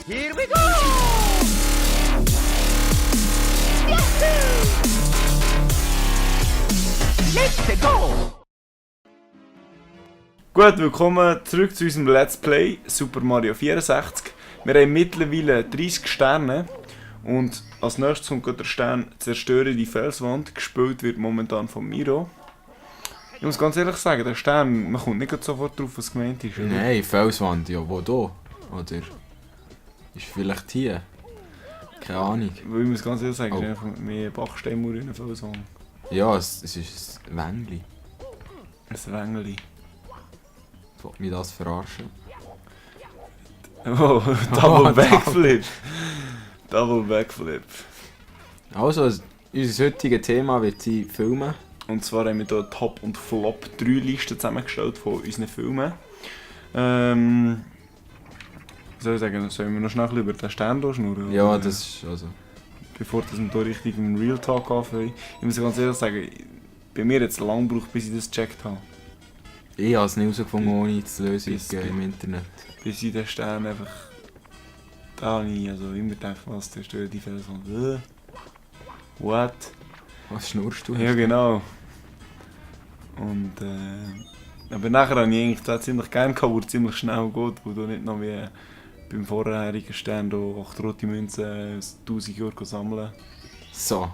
Here we go! Yahoo! Let's go! Gut, willkommen zurück zu unserem Let's Play Super Mario 64. Wir haben mittlerweile 30 Sterne und als nächstes kommt der Stern Zerstöre die Felswand. Gespielt wird momentan von Miro. Ich muss ganz ehrlich sagen, der Stern, man kommt nicht sofort drauf, was gemeint ist. Oder? Nein, Felswand, ja, wo da? Oder ist vielleicht hier? Keine Ahnung. Weil ich muss ganz ehrlich sagen, es Oh. ist einfach mehr Backsteinmauer in einer Felswand. Ja, es ist ein Wängli. Ein Wängeli. Wollt mich das verarschen? Oh, Double Backflip. Double Backflip. Also, unser heutiges Thema wird sein Filme. Und zwar haben wir hier Top und Flop 3 Listen zusammengestellt von unseren Filmen. Was soll ich sagen, sollen wir noch schnell über den Stern schnurren? Ja, oder? das ist also... Bevor wir hier richtig im Real Talk anfangen. Ich muss ganz ehrlich sagen, bei mir hat es lange gebraucht, bis ich das gecheckt habe. Ich habe es nicht herausgefunden, ohne zu lösen Bis- im Internet. Bis ich den Stern einfach... Da habe ich also immer gedacht, was, der stört die Fälle so... What? Was schnurrst du? Ja, genau. Und aber nachher habe ich eigentlich da ziemlich gerne gehabt, wo es ziemlich schnell geht, wo du nicht noch wie beim vorherigen Stern 8 rote Münzen 1000 Euro sammeln. So,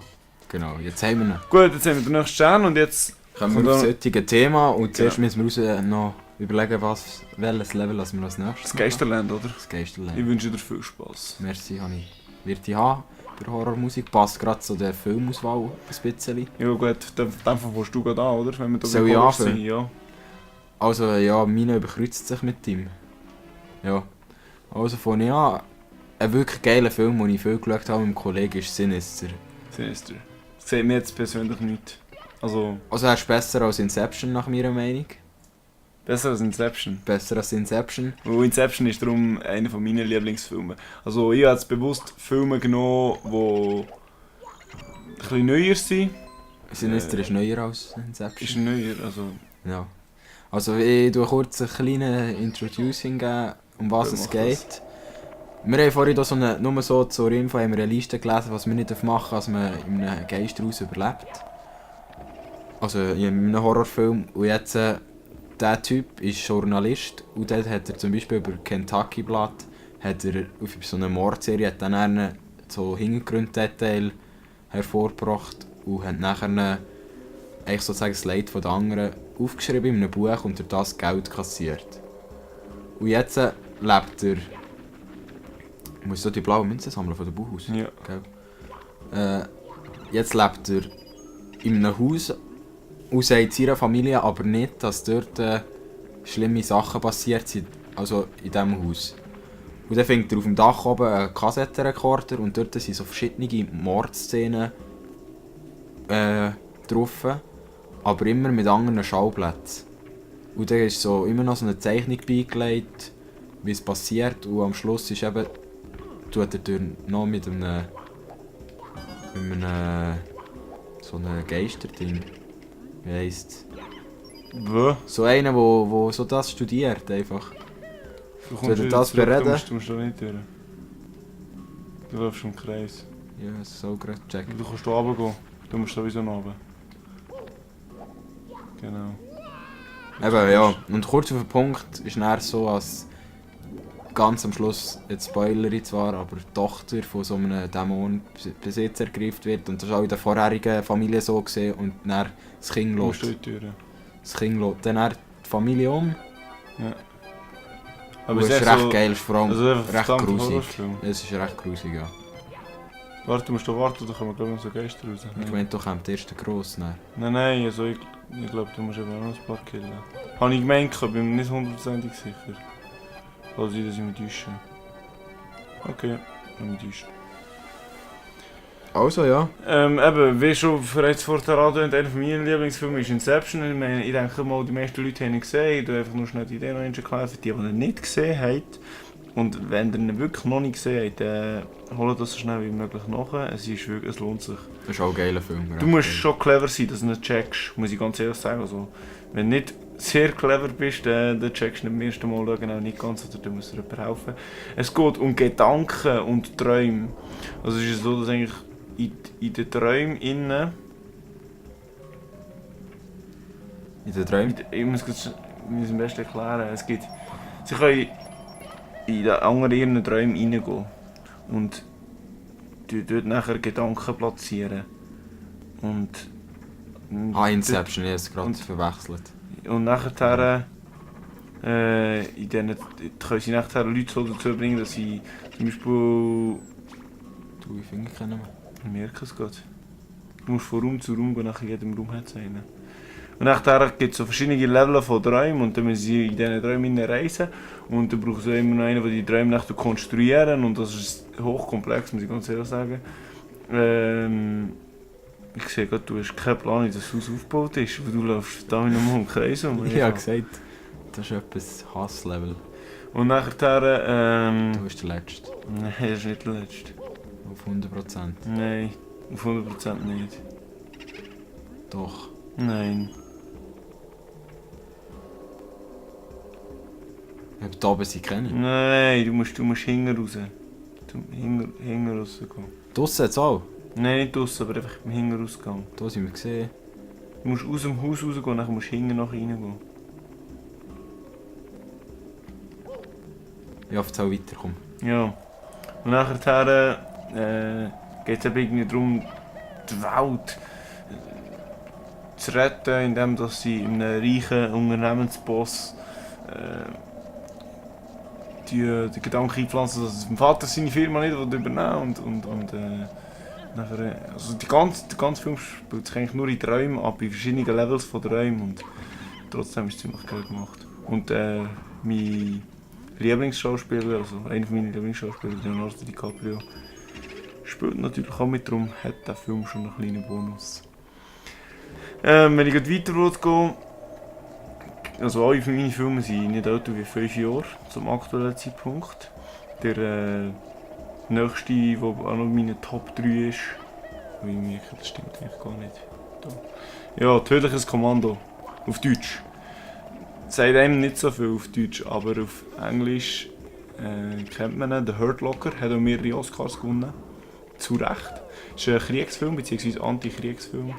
genau, jetzt haben wir ihn. Gut, jetzt haben wir den nächsten Stern und jetzt Kommen wir auf das heutige Thema und zuerst müssen wir uns noch überlegen, welches Level wir als nächstes das Geisterland, oder? Das Geisterland. Ich wünsche dir viel Spaß. Merci, wird ich haben. Der Horrormusik passt gerade zu der Filmauswahl ein bisschen. Ja gut, dann fängst du gerade an, oder? Wenn wir da Soll beim ich Horror anfangen? sind, ja. Also ja, meine überkreuzt sich mit ihm. Ja. Also von ich an, ein wirklich geiler Film, den ich viel geschaut habe mit einem Kollegen, ist Sinister. Sinister. Das sieht mir jetzt persönlich nicht. Also, Also er ist besser als Inception nach meiner Meinung. besser als Inception. Besser als Inception. Weil Inception ist darum einer von meinen Lieblingsfilmen. Also ich habe jetzt bewusst Filme genommen, die ein bisschen neuer sind. Sinister ist neuer als Inception. Ist neuer, also... Ja. Also ich tue kurz ein kleines Introducing geben, um was Ja, es mach geht. Wir haben vorhin so nur so zur Info haben wir eine Liste gelesen, was wir nicht machen dürfen, als man in einem Geisterhaus überlebt. Also in einem Horrorfilm. Und jetzt, der Typ ist Journalist und dort hat er zum Beispiel über Kentucky Blood hat er auf so einer Mordserie hat dann so Hintergrunddetail hervorgebracht und hat nachher eigentlich sozusagen das Leid der anderen aufgeschrieben in einem Buch und durch das Geld kassiert. Und jetzt lebt er... Ich muss so die blauen Münzen sammeln von dem Bauhaus. Ja. Gell? Jetzt lebt er in einem Haus und sagt seiner Familie aber nicht, dass dort schlimme Sachen passiert sind, also in diesem Haus. Und dann findet er auf dem Dach oben einen Kassettenrekorder und dort sind so verschiedene Mordszenen drauf, aber immer mit anderen Schauplätzen. Und dann ist so immer noch so eine Zeichnung beigelegt, wie es passiert und am Schluss ist eben, tut er dann noch mit einem so einem Geisterding. Wie heisst Wo? so einer, wo so das studiert einfach. Du Soll ich wieder das zurück, bereden? Du musst da nicht durch. Du läufst im Kreis. Ja, das ist so gerade checken. Du kannst hier runtergehen. Du musst sowieso noch runter. Genau. Eben, ja. Und kurz auf den Punkt ist dann so, als ganz am Schluss, jetzt Spoiler zwar, aber die Tochter von so einem Dämonenbesitzer ergriffen wird. Und das ist auch in der vorherigen Familie so gesehen. Und dann das Kind Du musst lässt. dort durch. Das Kind lässt dann die Familie um. Ja. Aber es ist echt recht so- geil, es ist vor allem Also einfach recht verdammt grusig. Horrorfilm. Es ist recht grusig, ja. Warte, du musst da warten, da kommen glaube ich noch so Geister raus. Ich meine, da kommt der erste gross. Nein. Nein, also ich glaube, du musst eben auch noch ein paar killen. Habe ich gemeint, ich bin mir nicht hundertprozentig sicher. Kann sein, dass ich mich täusche. Okay, ich mich täusche. Also ja. Eben, wie schon bereits vorher angedeutet, einer von meinen Lieblingsfilmen ist Inception. Ich meine, ich denke mal, die meisten Leute haben ihn gesehen. Ich tue einfach nur schnell die Idee noch erklären, für die, die ihn nicht gesehen haben. Und wenn ihr ihn wirklich noch nicht gesehen habt, dann holt das so schnell wie möglich nach. Es lohnt sich. Das ist auch ein geiler Film. Du musst schon clever sein, dass du nicht checkst, muss ich ganz ehrlich sagen. Also, wenn du nicht sehr clever bist, dann checkst du nicht beim ersten Mal schauen, auch nicht ganz, oder dann muss dir jemand helfen. Es geht um Gedanken und Träume. Also es ist so, dass eigentlich in den Träumen innen... In den Träumen? Ich muss es am besten erklären. Es gibt... Sie können in den anderen ihren Träumen reingehen und dort nachher Gedanken platzieren. Und... Inception, ich habe es gerade verwechselt. Und nachher in denen können sie nachher Leute so dazu bringen, dass sie zum Beispiel... Du, ich finde keinen mehr. Ich merke es gerade. Du musst von Raum zu Raum gehen, nach jedem Raum hat es einen. Und nachher gibt es so verschiedene Level von Träumen und dann müssen sie in diesen Träumen reisen. Und dann braucht es immer noch einen, der die Träume nachher konstruieren und das ist hochkomplex, muss ich ganz ehrlich sagen. Ich sehe gerade, du hast keinen Plan, wie das Haus aufgebaut ist, weil du läufst da nochmal im Kreis um. Ich habe gesagt, das ist etwas Hasslevel. Und nachher... Du bist der Letzte. Nein, das ist nicht der Letzte. Auf 100%. Nein, auf 100% nicht. Doch. Nein. Ob da oben sie kennen? Nein, du musst hinten raus. Hinten raus gehen. Draussen jetzt auch? Nein, nicht draussen, aber einfach im Hinterausgang. Da sind wir gesehen. Du musst aus dem Haus rausgehen, dann musst du hinten nach reingehen. Ich hoffe, es auch weiterkommen. Ja. Und nachher geht es irgendwie darum, die Welt zu retten, indem dass sie einem reichen Unternehmensboss die Gedanken einpflanzen, dass dem Vater seine Firma nicht übernehmen und nachher, also der ganze Film spielt sich eigentlich nur in Träumen ab, in verschiedenen Levels von Träumen und trotzdem ist es ziemlich geil gemacht. Und mein Lieblingsschauspieler, also einer meiner Lieblingsschauspieler, Leonardo DiCaprio, spielt natürlich auch mit, darum hat der Film schon einen kleinen Bonus. Wenn ich weiter gehen, also alle meine Filme sind nicht älter wie 5 Jahre zum aktuellen Zeitpunkt. Der nächste, der auch noch in meinen Top 3 ist, ich merke, das stimmt eigentlich gar nicht. Da. Ja, Tödliches Kommando, auf Deutsch. Sagt einem nicht so viel auf Deutsch, aber auf Englisch kennt man ihn. The Hurt Locker hat auch mehrere Oscars gewonnen. Zu Recht. Es ist ein Kriegsfilm bzw. Antikriegsfilm.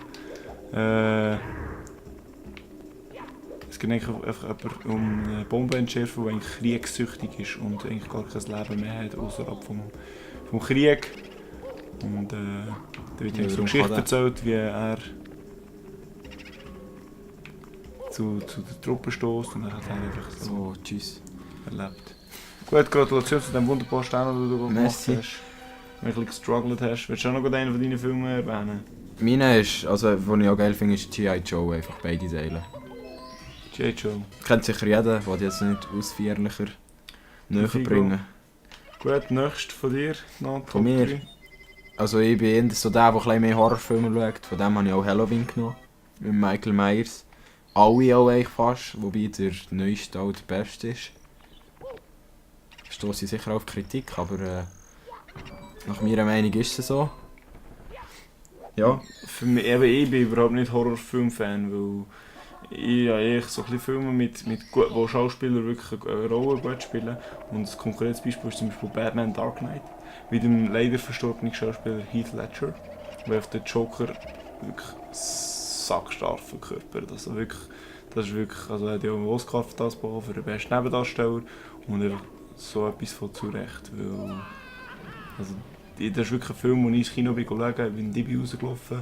Es geht eigentlich einfach um einen Bombenentschärfer, der eigentlich kriegssüchtig ist und eigentlich gar kein Leben mehr hat, außerhalb vom Krieg. Und da wird so eine Geschichte erzählt, wie er zu der Truppe stößt und dann hat er einfach so tschüss. erlebt. Gut, Gratulation zu dem wunderbaren Stern, den du gemacht hast. Wenn du ein bisschen gestruggelt hast. Willst du auch noch einen von deinen Filmen erwähnen? Meine ist, also was ich auch geil finde, ist G.I. Joe, einfach beide Teile. G.I. Joe. Kennt sicher jeder, will jetzt nicht ausführlicher näher bringen. Gut, nächstes von dir, noch von mir? 3. Also ich bin eher so der ein bisschen mehr Horrorfilme schaut, von dem habe ich auch Halloween genommen, mit Michael Myers. Alle auch eigentlich fast, wobei der neueste auch der beste ist. Stoße ich sicher auf Kritik, aber nach meiner Meinung ist es so. Ja. Für mich, ich bin überhaupt nicht Horrorfilm-Fan, weil ich habe so ein Filme wo Schauspieler wirklich eine Rolle gut spielen. Und ein konkretes Beispiel ist zum Beispiel Batman Dark Knight, mit dem leider verstorbenen Schauspieler Heath Ledger, der auf den Joker wirklich sackstark verkörpert. Also wirklich, das ist wirklich, also er hat ja einen Oscar für das bekommen, für den besten Nebendarsteller und einfach so etwas von zurecht, weil also, das ist wirklich ein Film, den ich ins Kino schauen bin DB rausgelaufen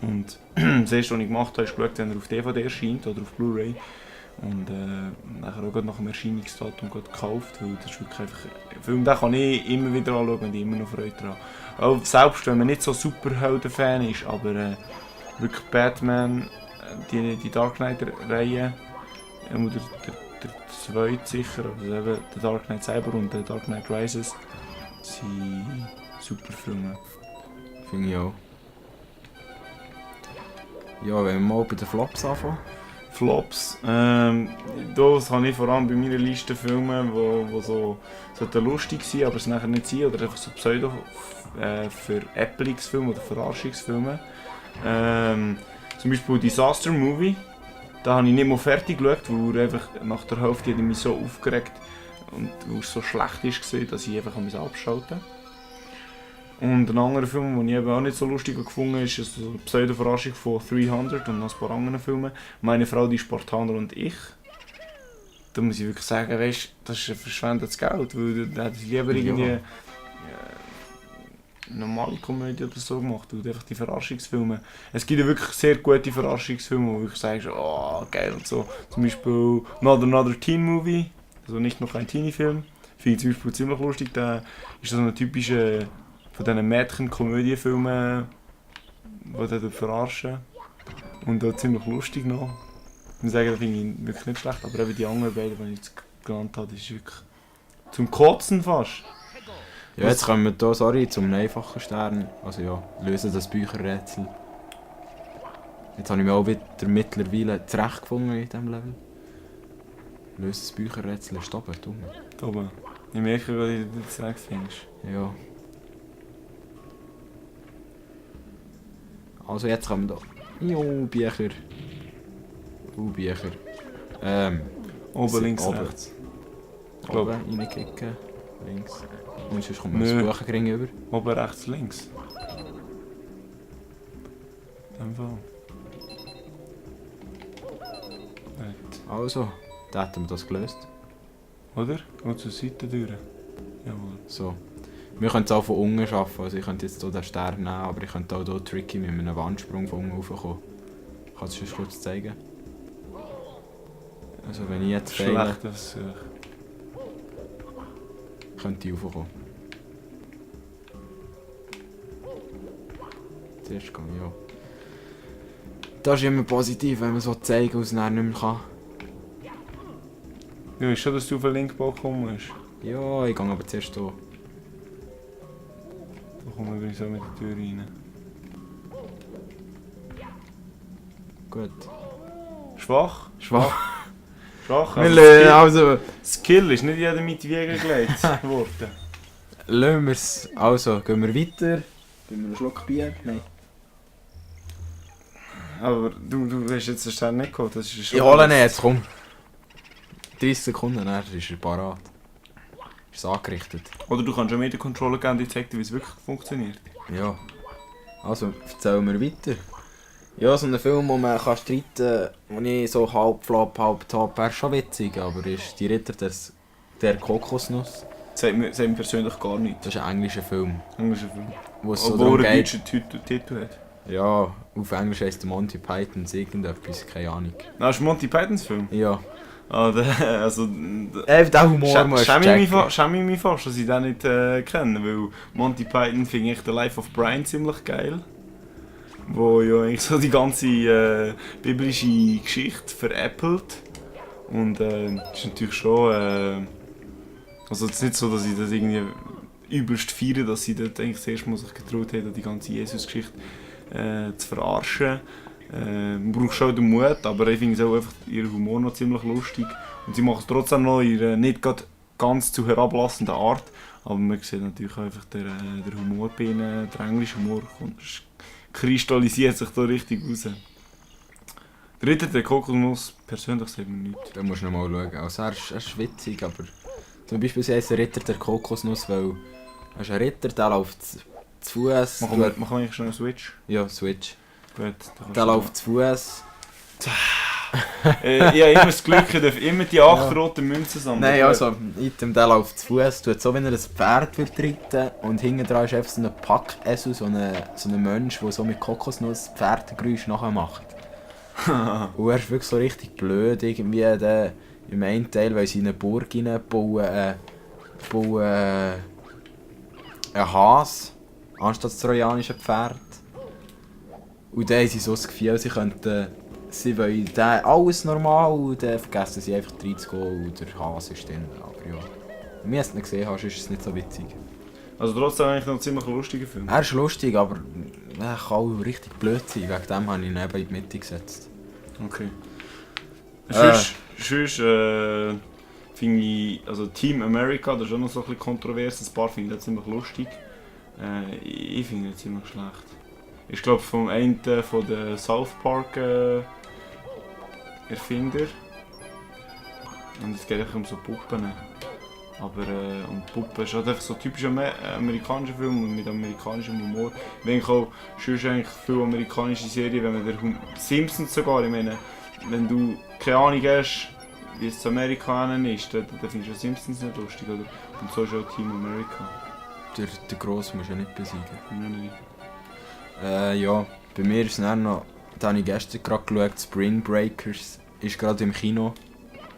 und das erste, was ich gemacht habe, ist geschaut, wenn er auf DVD erscheint oder auf Blu-ray und nachher auch nach dem Erscheinungsdatum gekauft, weil das ist wirklich einfach ein Film, den kann ich immer wieder anschauen und immer noch Freude daran. Auch selbst wenn man nicht so Superhelden-Fan ist, aber wirklich Batman, die Dark Knight-Reihe, der zweite sicher, also eben der Dark Knight selber und der Dark Knight Rises, sind super Filme. Finde ich auch. Ja, wenn wir mal bei den Flops anfangen. Flops. Das habe ich vor allem bei meiner Liste Filme, die so lustig sein, aber es nachher nicht sein oder einfach so Pseudo Veräppelungsfilme oder Verarschungsfilme. Zum Beispiel Disaster Movie Da habe ich nicht mal fertig geschaut, weil er einfach nach der Hälfte hat er mich so aufgeregt und weil es so schlecht war, dass ich einfach abschalten musste. Und ein anderer Film, den ich eben auch nicht so lustig gefunden habe, ist eine Pseudo-Verarschung von 300 und noch ein paar anderen Filmen. «Meine Frau, die Spartaner und ich». Da muss ich wirklich sagen, weißt, das ist ein verschwendetes Geld, weil da hätte ich lieber irgendwie eine normale Komödie oder so gemacht, weil einfach die Verarschungsfilme. Es gibt ja wirklich sehr gute Verarschungsfilme, wo du sagst, oh geil und so. Zum Beispiel «Not Another Teen Movie», also nicht noch ein Teenie-Film. Finde ich zum Beispiel ziemlich lustig, da ist so ein typischer von diesen Mädchen-Komödienfilmen, die dann verarschen. Und auch ziemlich lustig noch. Ich muss sagen, das finde ich wirklich nicht schlecht, aber eben die anderen beiden, die ich jetzt genannt habe, ist wirklich zum Kotzen fast. Ja, jetzt kommen wir hier, sorry, zum einfachen Stern. Also ja, lösen das Bücherrätsel. Jetzt habe ich mich auch wieder mittlerweile zurechtgefunden in diesem Level. Löse das Bücherrätsel, ist oben, dumm. Da oben. Ich merke, dass du das zurecht findest. Ja. Also jetzt kommen wir da. Jo, Bücher. Bücher. Oben, links, oben. rechts. Oben reinklicken. Links. Und sonst kommt man das Buch gegenüber. Oben, rechts, links. In dem Fall. Gut. Also, da hätten wir das gelöst. Oder? Geht zur Seite durch. Jawohl. So. Wir können es auch von unten schaffen. Also ich könnte jetzt hier den Stern nehmen, aber ich könnte auch hier tricky mit einem Wandsprung von unten raufkommen. Ich kann es schon kurz zeigen. Also wenn ich jetzt fehle, Schlecht, das könnte ich raufkommen. Zuerst gehe ich ja. Das ist immer positiv, wenn man so zeigen und es dann nicht mehr kann. Du weißt schon, dass du auf den Linkball kommen musst. Ja, ich gehe aber zuerst hier. Da kommen wir so mit der Tür rein. Gut. Schwach? Schwach. Schwach? Wir Also lernen also. Skill ist nicht jeder mit die Wiege gelegt worden. Lassen wir es. Also, gehen wir weiter. Gehen wir einen Schluck Bier? Nein. Aber du hast jetzt den Stern nicht geholt, das ist schon... Ich hole ihn jetzt, komm. 30 Sekunden, dann ist er parat. Ist es angerichtet. Oder du kannst schon mit der Controller geben und dir zeigen, wie es wirklich funktioniert. Ja. Also, erzählen wir weiter. Ja, so ein Film, wo man kann streiten kann, wo ich so halb flop, halb top, wäre schon witzig, aber ist die Ritter der Kokosnuss. Sagt mir persönlich gar nichts. Das ist ein englischer Film. Englischer Film. Wo es so Obwohl darum er einen geht. deutschen Titel hat. Ja, auf Englisch heisst der Monty Pythons irgendetwas, keine Ahnung. Das ist ein Monty Pythons Film. Ja. Ah, also... Der Humor muss schäme ich mich fast, dass ich den nicht kenne, weil Monty Python finde ich The Life of Brian ziemlich geil. Wo ja eigentlich so die ganze biblische Geschichte veräppelt. Und ist natürlich schon... also es ist nicht so, dass ich das irgendwie übelst feiere, dass sie dort eigentlich das erste Mal sich getraut haben, die ganze Jesus-Geschichte zu verarschen. Man braucht schon den Mut, aber ich finde auch einfach ihren Humor noch ziemlich lustig. Und sie macht es trotzdem noch in ihrer nicht ganz zu herablassenden Art. Aber man sieht natürlich auch einfach der Humor bei ihnen, der englische Humor kristallisiert sich da richtig raus. Der Ritter der Kokosnuss, persönlich sagt mir nichts. Da musst du noch mal schauen. Also er ist witzig, aber... Zum Beispiel heisst der Ritter der Kokosnuss, weil... Er ist ein Ritter, der läuft zu Fuß. Machen wir eigentlich schon einen Switch? Ja, Switch. Gut. Der läuft zu Fuß. Ich habe immer das Glück, ich darf immer die 8 roten Münzen sammeln. Nein, also, Item, der läuft zu Fuß, tut so, wenn er ein Pferd wird reiten und hinten dran ist einfach so ein Pack-Esel, so ein Mensch, der so mit Kokosnuss Pferdegeräusche nachher macht. Und er ist wirklich so richtig blöd, irgendwie im einen Teil, weil sie in eine Burg reinbauen, einen Hase, anstatt das trojanische Pferd. Und dann haben sie so das Gefühl, sie wollen alles normal und dann vergessen sie einfach reinzugehen und der Hase ist drin. Aber ja, wenn du es nicht gesehen hast, ist es nicht so witzig. Also trotzdem eigentlich noch ein ziemlich lustiger Film. Er ist lustig, aber er kann auch richtig blöd sein. Wegen dem habe ich ihn eben in die Mitte gesetzt. Okay. Sonst finde ich, also Team America, das ist auch noch so ein bisschen kontrovers. Ein paar finde ich ziemlich lustig. Ich finde ihn ziemlich schlecht. Ich glaube vom einen von der South Park Erfinder. Und es geht einfach um so Puppen. Aber und Puppen ist halt einfach so typisch amerikanischer Film und mit amerikanischem Humor. Ich denke auch, sonst eigentlich viele amerikanische Serien, wenn man Simpsons sogar, ich meine, wenn du keine Ahnung hast, wie es zu Amerika ist, dann findest du Simpsons nicht lustig, oder? Und so ist auch Team America. Der Gross musst du ja nicht besiegen. Nein. Ja, bei mir ist es dann noch, da habe ich gestern gerade geschaut, Spring Breakers ist gerade im Kino.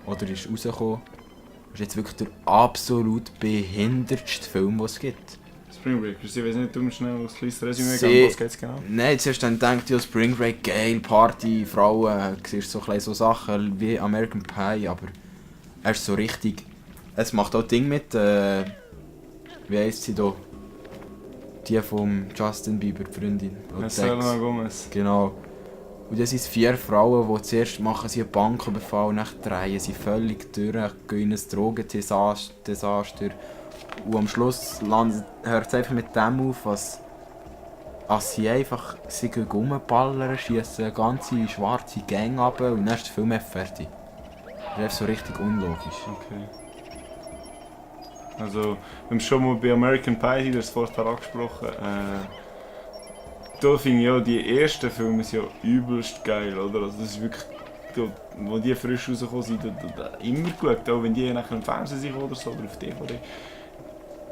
Oder ist rausgekommen. Das ist jetzt wirklich der absolut behindertste Film, den es gibt. Spring Breakers, ich weiß nicht, du musst schnell ein kleines Resümee Sie- geben, was geht's genau? Nein, zuerst dann denkt ja Spring Break, geil, Party, Frauen, siehst so kleine so Sachen wie American Pie, aber er ist so richtig... Es macht auch Ding mit, wie heisst sie da? Die vom Justin Bieber, die Freundin. die Selena Ex. Gomez. Genau. Und das sind 4 Frauen, die zuerst machen sie einen Banküberfall, dann drehen sie völlig durch, gehen in ein Drogendesaster. Und am Schluss hört es einfach mit dem auf, was sie einfach rumballern, schießen eine ganze schwarze Gang ab und dann ist der Film einfach fertig. Das ist so richtig unlogisch. Okay. Also, wenn wir schon mal bei American Pie sind, das vorhin angesprochen, da finde ich auch, die ersten Filme sind ja übelst geil, oder? Also das ist wirklich, wo die frisch rausgekommen sind, da immer geschaut, auch wenn die nachher im Fernsehen sind oder so, oder auf DVD.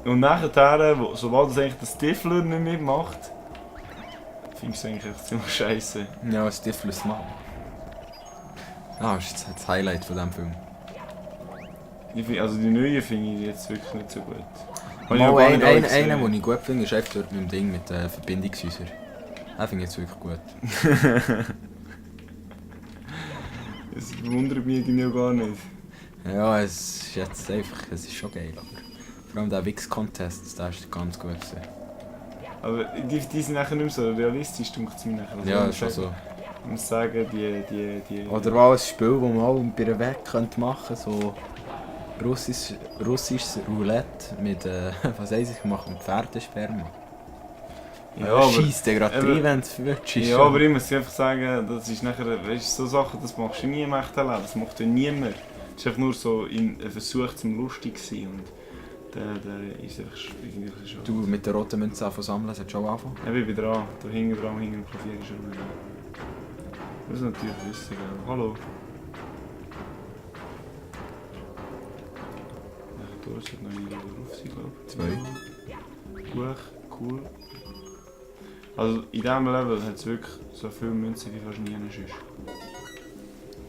Und nachher, sobald das eigentlich der Stifler nicht mitmacht, finde ich es eigentlich echt ziemlich scheisse. Ja, Stiflers Mann. Ah, das ist das Highlight von diesem Film. Also die neuen finde ich jetzt wirklich nicht so gut. Habe ich Mal noch gar nicht alle gesehen. einen, den ich gut finde, ist einfach dort mit dem Ding mit den Verbindungshäusern. Den finde ich jetzt wirklich gut. Das wundert mich irgendwie auch gar nicht. Ja, es ist jetzt einfach, es ist schon geil, aber vor allem der Wix-Contest, der ist ganz gut gewesen. Aber die sind nachher nicht mehr so realistisch, denke ich mir nachher. Also Ja, ich ist schon so. Ich muss sagen, die... Oder mal ein Spiel, das man auch bei einer Wett machen könnte, so russisches Roulette mit, was heisst ich gemacht, mit Pferdesperma. Ja, aber... Scheisst dir gerade aber- rein, wenn es wird. Ja, aber ich muss einfach sagen, das ist nachher, weißt du, so Sachen, das machst du nie im echten Leben, das macht ja niemand. Es ist einfach nur so ein Versuch zum lustig zu sein und der ist einfach irgendwie schon... Du mit der roten Münze anfangen sammeln, das hat schon angefangen. Ja, ich bin dran, da hinten dran, hinten im Klavier ist schon... Das ist natürlich wissen, gell? Hallo. Da ist noch jeder drauf sein, glaube ich. 2. Buch, cool. Also in diesem Level hat es wirklich so viele Münzen wie fast nie sonst.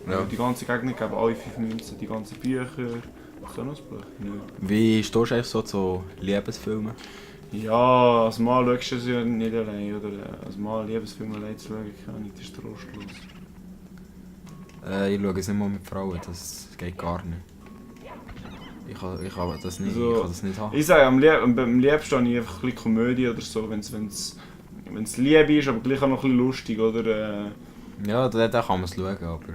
Ja. Die ganzen Gegner geben alle 5 Münzen, die ganzen Bücher. So noch ein Buch? Nein. Wie stehst du eigentlich so zu Liebesfilmen? Ja, als Mann schaust du es ja nicht allein, oder? Als Mann Liebesfilme allein zu schauen, kann ich, das ist trostlos. Ich schaue es nicht mal mit Frauen, das geht gar nicht. Ich kann das nicht, Also, ich kann das nicht haben. Ich sage, am liebsten habe ich einfach ein bisschen Komödie oder so, wenn es Liebe ist, aber gleich auch noch ein bisschen lustig, oder? Ja, da kann man es schauen, aber...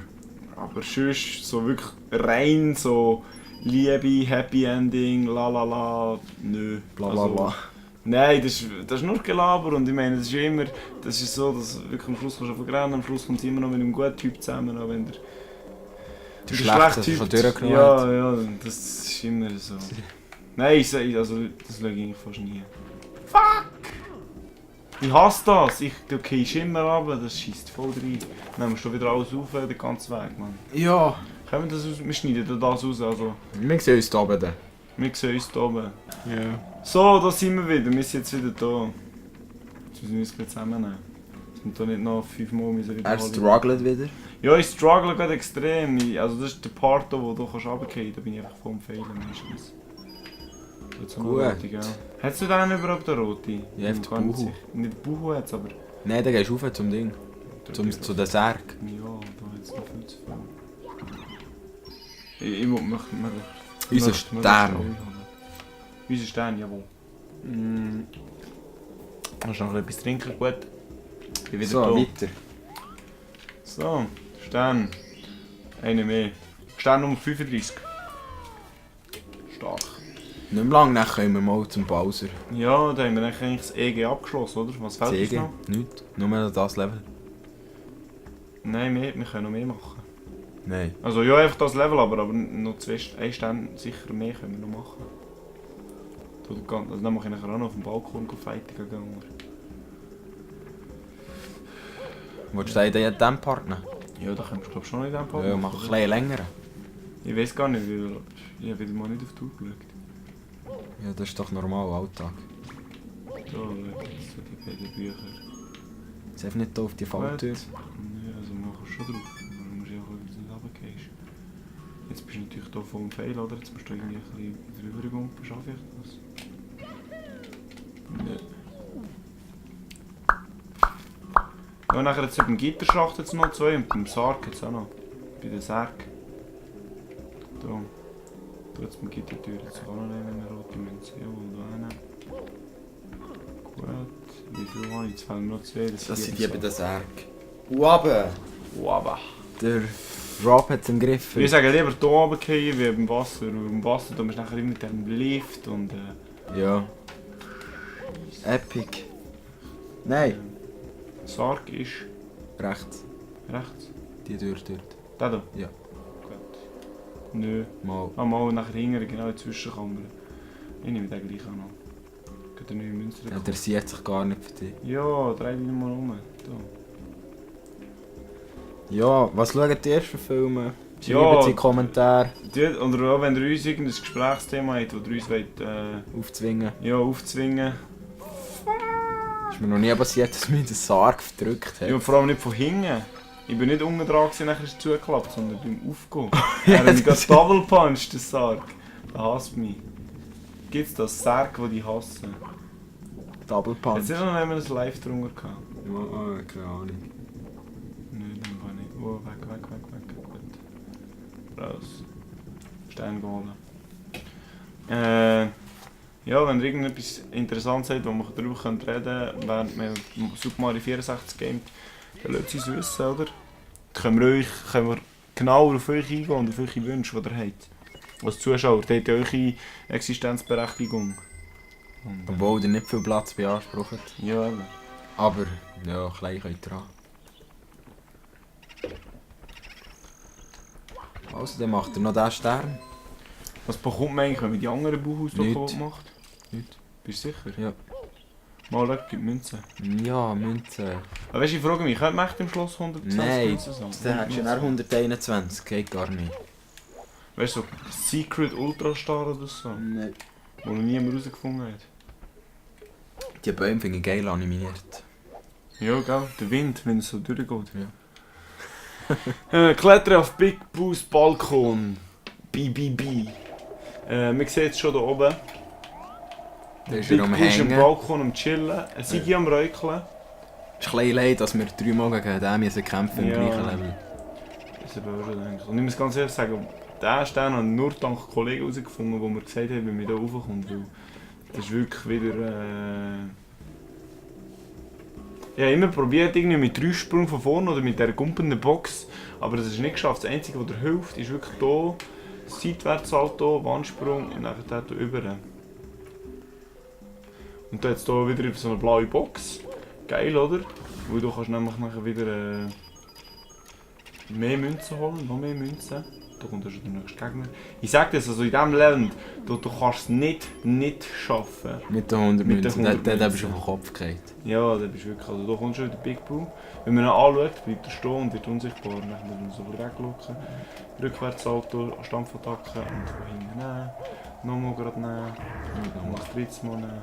Aber sonst so wirklich rein so Liebe, Happy Ending, la la la, nö. Bla bla bla. Nein, das ist nur Gelaber und ich meine, das ist ja immer, das ist so, dass wirklich am Schluss kannst du vergrennen, am Schluss kommt es immer noch mit einem guten Typ zusammen, auch wenn Der Schlechte ist schon durchgenommen. Ja, das ist immer so. Nein, also das schaue ich eigentlich fast nie. Fuck! Ich hasse das, du gehst immer runter, das schießt voll rein. Dann musst du wieder alles auf, den ganzen Weg, Mann. Ja. Können wir das aus, wir schneiden das raus, also Wir sehen uns hier oben. wir sehen uns hier oben. Ja. So, da sind wir wieder, wir sind jetzt wieder da. Jetzt müssen wir uns gleich zusammennehmen. Dass wir da nicht noch 5 Mal wieder Er struggelt wieder. Ja, ich struggle gerade extrem. Also das ist der Part, wo du runterfallen kannst, da bin ich einfach voll am Fehlen meistens. Jetzt haben wir Gut. rote, gell? Hättest du den überhaupt eine rote? Ja, Ich bin auf gar den nicht Buhu. sicher. Nicht Buhu jetzt, aber... Nein, dann gehst du rauf zum Ding. Zu den Särg. Ja, da hat es noch viel zu viel. Ich möchte mir... Unser Stern. Unser Stern, jawohl. Hast du noch etwas trinken? Gut. Ich bin wieder So, da. weiter. So, Stern. Eine mehr. Stern Nummer 35. Stark. Nicht mehr lang, dann können wir mal zum Bowser. Ja, da haben wir eigentlich das EG abgeschlossen, oder? Was fehlt uns CG? noch? Nichts. Nur noch das Level. Nein, wir können noch mehr machen. Nein. Also ja, einfach das Level, aber noch 1 Stern sicher mehr können wir noch machen. Also dann mache ich nachher auch noch auf dem Balkon fighten gegen. Willst du den in diesem Part nehmen? Ja, da können wir glaube schon in diesem Part Ja, mach ein bisschen länger. Ich weiß gar nicht, weil ich habe wieder mal nicht auf die Tour geschaut. Ja, das ist doch normal, Alltag. So, jetzt so die beiden Bücher. Jetzt einfach nicht hier auf die Falltür. Nein, also man kann schon drauf, aber du musst ja auch nicht runtergehen. Jetzt bist du natürlich hier voll im Fail, oder? Jetzt musst du irgendwie ein bisschen drüber gumpen, schaffe ich das? Nein. Ja, nachher jetzt beim Gitterschacht jetzt noch 2 und beim Sarg jetzt auch noch. Bei der Sarg. Da. Da jetzt beim Gittertür jetzt auch noch nehmen, eine rote Münze. Jawohl, da hin. Gut. Wie viel habe ich? Jetzt fehlen noch 2. Das sind die bei den Särg. Uabe! Wow. Der Rob hat es im Griff. Ich sage lieber hier oben gehen wie beim Wasser. Und beim Wasser da bist du nachher immer mit dem Lift und... Ja. Epic. Nein. Sarg ist Rechts. rechts. Die Tür dort. Da da? Ja. Gut. Nö. Mal. Ah, mal nachher hinten, genau in die Zwischenkammer. Ich nehme den gleich auch noch. Geht eine neue Münze Ja, der sieht sich gar nicht für dich. Ja, dreh dich mal um. Da. Ja, was schaut ihr für Filme? Ja, Schreibt in die Kommentare. Oder auch wenn ihr uns irgendein Gesprächsthema habt, das ihr uns wollt, Aufzwingen. ja, aufzwingen. Ist mir noch nie passiert, dass mich der Sarg verdrückt hat. Ja, vor allem nicht von hinten. Ich bin nicht unten dran, nachher ist es zugeklappt, sondern beim Aufgehen. Er hat mich gerade Double Punch, der Sarg. Der hasst mich. Gibt's das Sarg, die die hassen? Double Punch. Jetzt nicht noch einmal ein Live drunter gehabt. Ja, keine Ahnung. Nein, dann kann ich. Oh, weg. Gut. Raus. Stein geholt. Ja, wenn ihr irgendetwas Interessantes habt, wo wir darüber reden können, während wir Super Mario 64 gamet, dann lasst es uns wissen, oder? Dann können wir genauer auf euch eingehen und auf eure Wünsche, die ihr habt. Als Zuschauer, da habt ihr eure Existenzberechtigung. Und, Obwohl ihr nicht viel Platz beansprucht. ja, eben. Aber, ja, klein könnt ihr an. Also, dann macht er noch den Stern. Was bekommt man eigentlich, wenn man die anderen Bauhaus Nichts. macht? Nichts. Bist du sicher? Ja. Mal schau, gib Münzen. Ja, Münze. Aber weißt du, ich frage mich, könnte man echt im Schloss 120 Nein, Münzen sammeln? dann hättest du ja 121, geht gar nicht. Weißt du, so Secret Ultrastar oder so, Nein. wo noch niemand herausgefunden hat. Die Bäume finde ich geil animiert. Ja, gell, der Wind, wenn es so durchgeht. Ja. Klettern auf Big Boo's Balkon. BBB. Man sieht es schon da oben. Da ist Big er am Boo ist am Hängen. Balkon am Chillen. Ein Sigi am Räucheln. Es ist ein bisschen leid, dass wir 3 Mal gegen den müssen kämpfen im Ja. gleichen Level. Das ist aber auch schon eigentlich. Und ich muss ganz ehrlich sagen, diesen Stern habe ich nur dank Kollegen herausgefunden, die mir gesagt haben, wie man hier raufkommt. Weil das ist wirklich wieder... Ich habe immer probiert, irgendwie mit 3 Sprung von vorne oder mit dieser gumpenden Box, aber das ist nicht geschafft. Das Einzige, was dir hilft, ist wirklich hier, Seitwärtssalto, Wandsprung und nachher hier über. Und dann jetzt hier wieder so eine blaue Box. Geil, oder? Weil du kannst nämlich nachher wieder mehr Münzen holen, noch mehr Münzen. Da kommt schon der nächste Gegner. Ich sage das, also in diesem Land, du kannst es nicht schaffen. Mit den 100 Mit den Münzen, 100 der bist du Münzen. auf den Kopf gefallen. Ja, da bist du wirklich, also da kommt schon der Big Boo. Wenn man ihn anschaut, bleibt er stehen und wird unsichtbar. Dann muss man so wegschauen. Rückwärtssalto, Stampfattacke und von hinten nehmen. Nochmal gerade nehmen. Und das dritte Mal nehmen.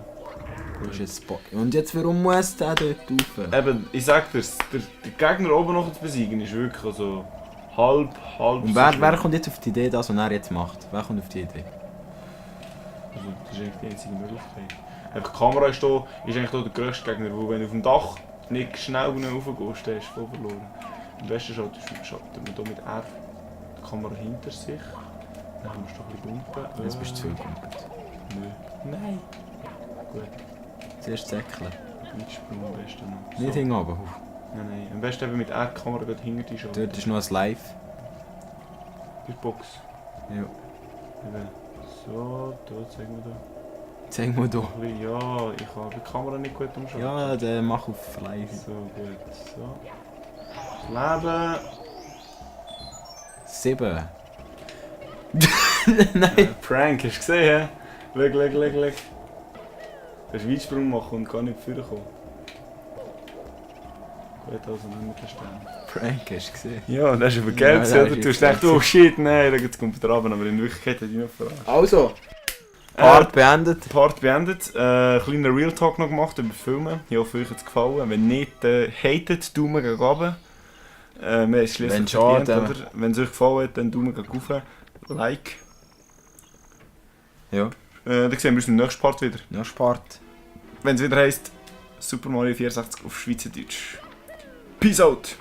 Du hast jetzt und jetzt, warum muss der dort rauf? Eben, ich sag dir, der Gegner oben noch zu besiegen ist wirklich also halb Und so wer schwer. kommt jetzt auf die Idee, das, was er jetzt macht? Wer kommt auf die Idee? Also, das ist eigentlich die einzige Möglichkeit. Einfach die Kamera ist hier, ist eigentlich hier der grösste Gegner, weil wenn du auf dem Dach nicht schnell raufgehst, dann hast du voll verloren. Am besten schaltet man hier mit R die Kamera hinter sich. Dann musst du ein bisschen gumpen. Jetzt bist du zu viel gegumpelt. Nö. Nein. Gut, Zuerst säckeln. Weitsprung am besten noch. Nicht So. hinten runter. Nein. Am besten eben mit R die Kamera gerade hinter dich schalten. Dort ist noch ein Live. Die Box. Ja. Eben. So, da zeigen wir da. Zeig mal hier. Ein bisschen, ja, ich habe die Kamera nicht gut umschalten. Ja, dann mach auf Live. So, gut. So. Das Leben. 7. Nein. Prank, hast du gesehen, hä? Schau. Du hast Weitsprung machen und gar nicht vorkommen. Gut, also nicht mit den Sternen. Prank, hast du gesehen? Ja, das ist aber geil Ja, gewesen, das oder? ist Du hast jetzt gedacht, oh shit, nein, jetzt kommt er runter, aber in Wirklichkeit hat ich noch verarscht. Also, Part beendet. Part beendet. Kleiner Real Talk noch gemacht über Filme. Ich hoffe, euch hat es gefallen. Wenn nicht, hatet, Daumen gegen runter. Wir haben es schliesslich Wenn schon, verdient, oder? Wenn es euch gefallen hat, dann Daumen gegen rauf. Like. Ja, Dann sehen wir uns im nächsten Part wieder. noch Part. Wenn es wieder heisst Super Mario 64 auf Schweizerdeutsch. Peace out!